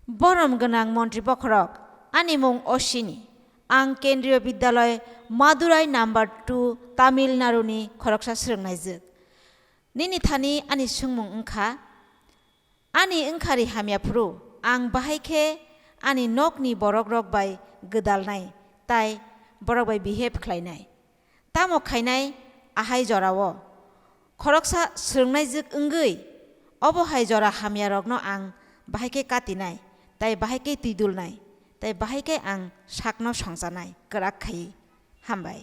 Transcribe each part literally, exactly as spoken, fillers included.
Borom gwnang montri bokhorok, ani mung Oshini. Ang Kendriya Bidyalay Madurai number two Tamil Nadu ni khoroksa swrwngnaijwk. Nini thani ani swngmung wngkha, ani wngkhari hamya phuru ang bahai khe ani nokni borokrok bai gwdalnai tai borok bai behave khlainai. Tamo khainai ahai jorao? Khoroksa swrwngnaijwk wngwi, obo hai jora hamyarokno ang bahai khe katinai, tai bahai khe twidulnai, tai bahai khe ang sakno songchanai kwrak khai. Hambai.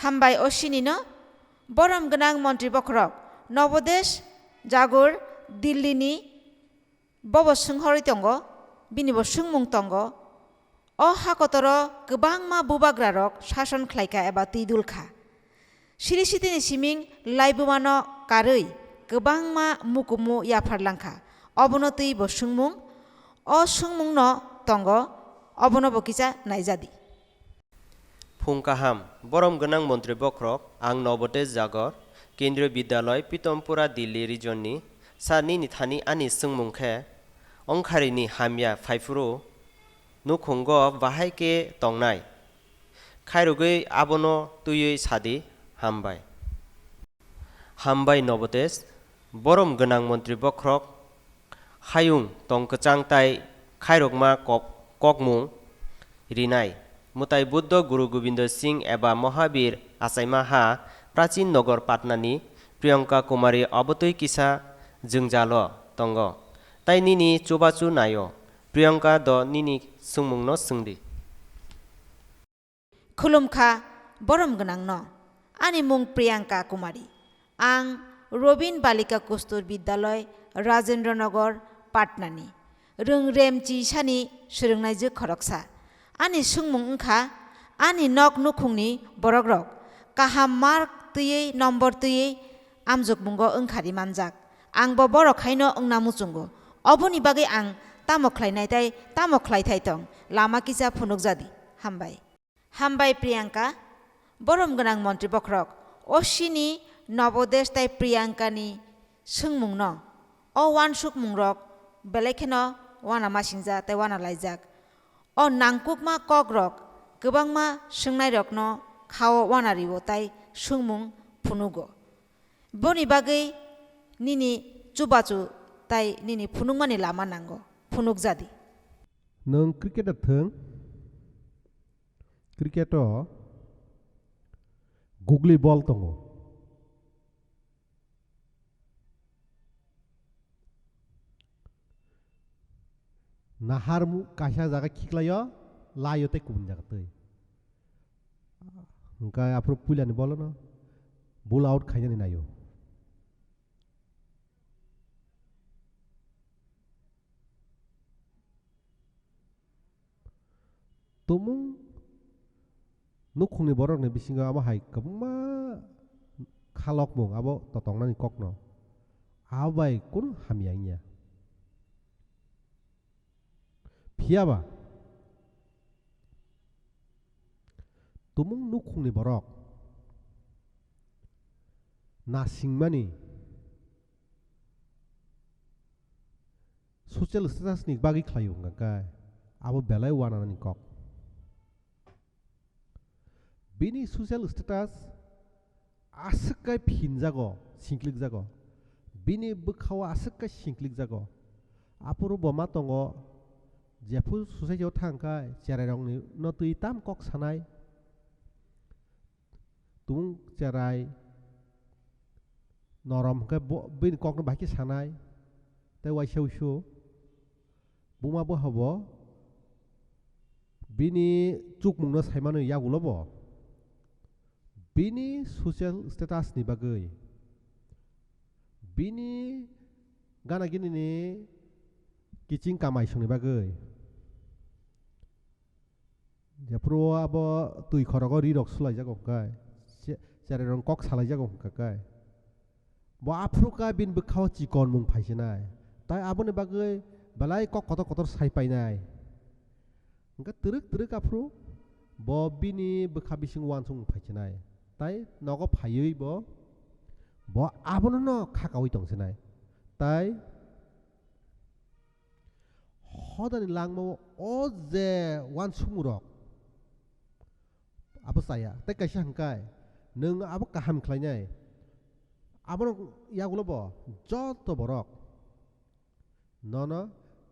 Hambai Oshini no, borom gwnang montri bokhorok, Nobodesh Jagur, Delhi ni, bobo swnghorwi tongo, bini bo swngmung tongo. O ha kotoro kwbangma bubagrarok sason khlaikha eba twidul kha. Siri sitini siming laibumano karwi kwbangma mukumu yapharlangkha. Obono twi bo swngmung, o swngmungno tongo, obono bo kisa naijadi. Phung kaham, borom gwnang montri bokhorok, ang Nobotesh Jagor, Kendriya Bidyalay, Pitompura, Delhi region ni. Sir, nini thani ani swngmung khe, ongkharini hamya phaiphuru nukhungo bahai khe tongnai? Khairogwi abono twiwi sadi, hambai. Hambai Nobotesh, borom gwnang montri bokhorok, hayung tong kwchang tai khairokma kok-, kokmung rinai. Mwtai Buddho Guru Gobindo Singh eba Mahabir achaima ha Prachin Nagar Patna ni Priyanka Kumari obotwi kisa jwngjalo tongo. Tai nini chubachu naio. Priyanka, do nini swngmungno swngdi. Khulumkha borom gwnangno. Ani mung Priyanka Kumari. Ang Robin Balika Kustur Bidyalay, Rajendra Nagar, Patna ni. Rwng rem chisani swrwngnaijwk khoroksa. Ani swngmung wngkha, ani nok nukhungni borokrok kaham mark twiwi, nombor twiwi amjokmungo wngkhari manjak. Ang bo borok haino wngna muchungo. Oboni bagwi ang tamo khlainai tai tamo khlaithai tong, lama kisa phunukjadi. Hambai. Hambai Priyanka, borom gwnang montri bokhorok, Oshini, Nobodesh tai Priyanka ni swngmungno, o uansukmungrok belai kheno uanamasingja tai uanalaijak. O nangkukma kokrok kwbangma swngnairokno khao uanario tai swngmung phunugo. Boni bagwi nini chubachu tai nini phunukmani lama nango, phunukjadi. Nwng cricket-o thwng, cricket-o gugli bol tongo. Nahar mu-, kaisa jaga khiklaio, laio tei kubun jaga twi. Hwnkhe aphuru puilani bolono ball out khainani naio. Tumung nukhungni borokni bisingo abo hai kwbangma khalokmung abo totongnani kokno, abo bai kunu hamya wngya. Phiya ba, tumung nukhungni borok nasingmani social status ni bagwi khlaio hwnkha khe, abo belai uananani kok. Bini social status aswk khe phinjago, singklikjago. Bini bwkhao aswk khe singklikjago. Aphuru bo ma tongo, jephru society-o thang khe cherairokni no twi tam kok sanai. Tumung cherai norom hwnkhe bo, bini kokno bahai khe sanai, tei waisa wuisu buma boha bo bini chukmungno saimano yagulo bo bini social status ni bagwi, bini gana gini ni kiching kamai songni bagwi. Jephru abo twi khorogo ri rok sulai jago hwnkhe, che-, cherai rok kok salai jago hwnkha khe, bo aphuru khe bini bwkhao chikon mung phai sinai, tai aboni bagwi belai kok kotor kotor sai painai. Hwnkhe twrwk twrwk aphuru bo bini bwkha bising uansuk phai sinai, tai nogo phaiwi bo, bo abono no kha kaui tong sinai, tai Hodani langmao o je uansukmungrok abo chaya. Tei kaisa hwnkhai, nwng abo kaham khlainai. Abono yagulo bo joto borok nono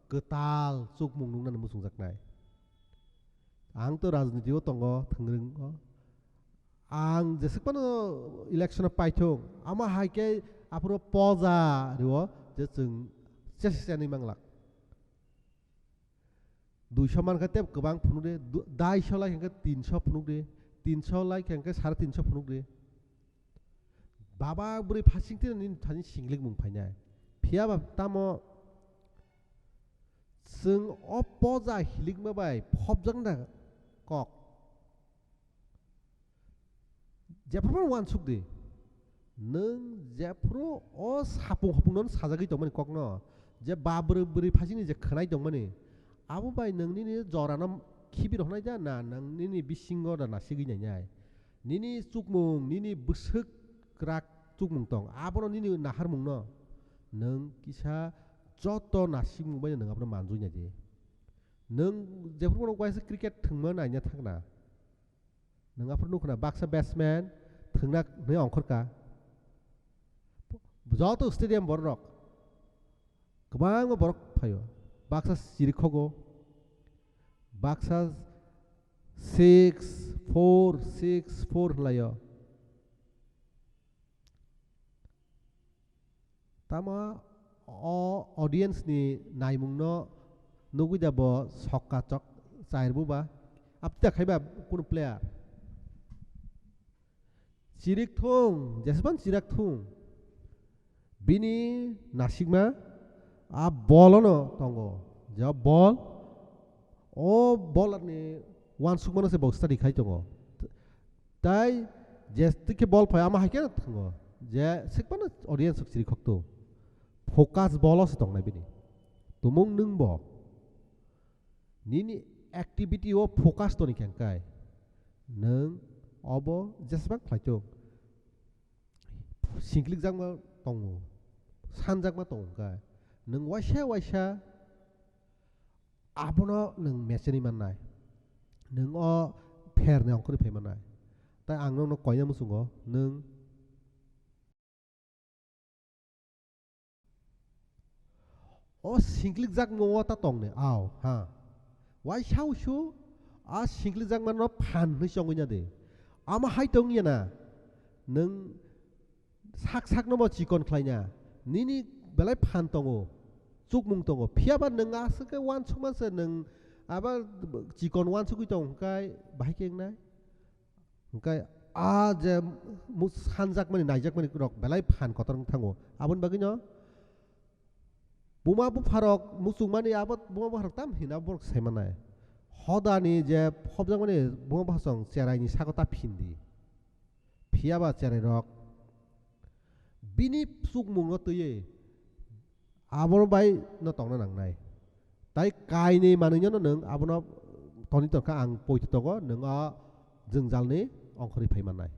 kwtal chukmung nuknani muchungjaknai. Ang to rajniti o tongo, thwngwrwng o. Ang jeswk phano election o paithung, amo hai khe aphuru poja rwo je chwng chesa chanwi manglak. Duiso mankha tei kwbang phunukdi, du-, daisho lai khe tinsho phunukdi, tinsho lai khe sare tinsho phunukdi. Baba bwrwi phasing tino nini thani singlikmung phainai. Phiya ba tamo chwng o poja hilikma bai phobjakna kok. Jephru uansuk di. Nwng jephru o sapung hopung no sajagwi tongmani kokno, je ba bwrwi bwrwi phasingni je khwnai tongmani, abo bai nwng nini jorano khibi rohornai da, na nwng nini bisingo da nasigwi nainai? Nini chukmung, nini bwswk kwrak chukmung tong, abono nini naharmungno nwng kisa joto nasikmung bai nwng abono manjui nai di. Nwng jephru uaisa cricket thwngma naina thangna, nwng aphuru nukha na baksa batsman thwngna hwnwi ongkhorka. Joto stadium borok, kwbangma borok phaio. Baksa chirikhógo, baksa six four, six four hwnlaio. Tamo o audience ni naimung no nugwi da bo sokka chok chair buba. Apta khaiba kunu player. Chirik thung, jesban chirak thung. Bini nasikma a ball no tongo. Ja ball, o ball ni uansukmano se bo study khai tongo. Tai je tike ball phai ama hai khe thango. Je sikmano audience sok chiri khokto. Focus ball o se tongnai bini. Tumung nwng bo. Nini activity o focus toni khe hwnkhai. Nwng obo jesbak khlai tok. Singklikjakma tongo. Sanjakma tongo hwnkhai. Nwng waisa waisa abono nwng mecheni mannai. Nwng o pher ni ongkhorwi phai mannai. Tai ang nwngno koina muchungo, nwng o singklikjakmung o ta tongnai, ao, ha. Waisa usu a singklikjakmano phan hwnwi chongwi na de. Ama hai tong ya na, nwng sak sakno bo chikon khlaina, nini belai phan tongo, chukmung tongo, phiya ba nwng aswk khe uansukma se nwng aba chikon uansugwi tong hwnkhai bahai khe wngnai? Hwnkhai a je mu-, sanjakmani, naijakmani rok belai phan kotor wng thango. Aboni bagwino buma bupharok muchungmani abo buma bupharok tam hina borok sai manai. Hodani je phobjakmani buma buphasong cheraini sako ta phindi. Phiya ba cherairok bini chukmungo twiwi abo bai no tongna nangnai. Tai kainwi manwino nwng abono toni tongkha ang poito tongo, nwng o jwngjalni ongkhorwi phai mannai.